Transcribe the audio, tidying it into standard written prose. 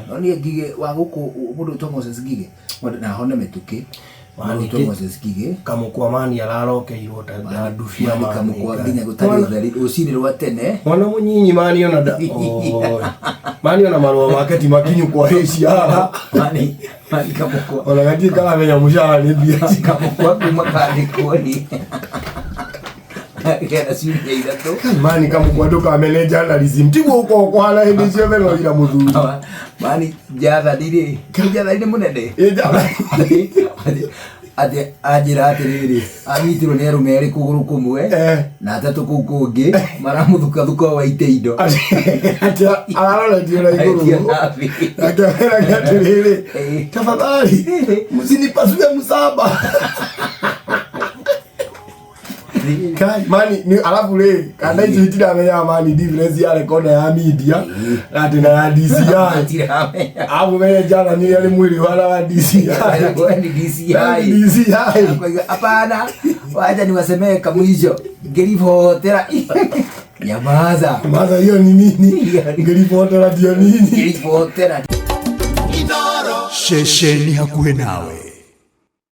No niĩ Ngigĩ wa gũkũ, mũndũ wĩtwo Moses Ngigĩ, na hone mĩtũkĩ. Mani Mũndũ wĩtwo Moses Ngigĩ. Kamũkwa mani ararokeirwo ta ndubia. Mani Kamũkwa nginya gũtarĩ ũtheri rũcinĩ rwa tene. Mwana mũnyinyi mani ona nda Oi. Mani ona marũa make ti makinyu kwa HR. Mani Kamũkwa. Ona gatirĩ karamenya mũcara nĩ mbia. Kamũkwa kuma kandĩkwo ni kena ciumia 3. Mani Kamũkwa, ndũkamene journalism tiguo ũkoragwo kũhana hĩndĩ ciothe no ira mũthuri. Mani Jathani rĩ, Jathani nĩ mũnene. Ĩ, Jathani. Atĩ anjĩra atĩrĩrĩ, anyitirwo nĩ arũme erĩ kũgũrũ kũmwe na atatũ kũu kũngĩ maramũthukathuka waite indo. Atĩ araroretio na igũrũ. Aikia nathi. Akĩmeraga atĩrĩrĩ, "Tafadhali msinipasue msaba." Kai, mani ni alafu rĩ kana icio itiramenyaga mani difference ya recorder ya media na atĩ na ya DCI. Matiramenya. Alafu menye jana ni arĩ mwĩrĩ ũhana wa DCI. We ni DCI. DCI. Akoiga, "Hapana, wacha niwasemee kamwisho ngiribotera." Nyamaza. Maza hiyo ni nini? Ngiribotera ndio nini? Ngiribotera. Ceceni hakuhĩ nawe.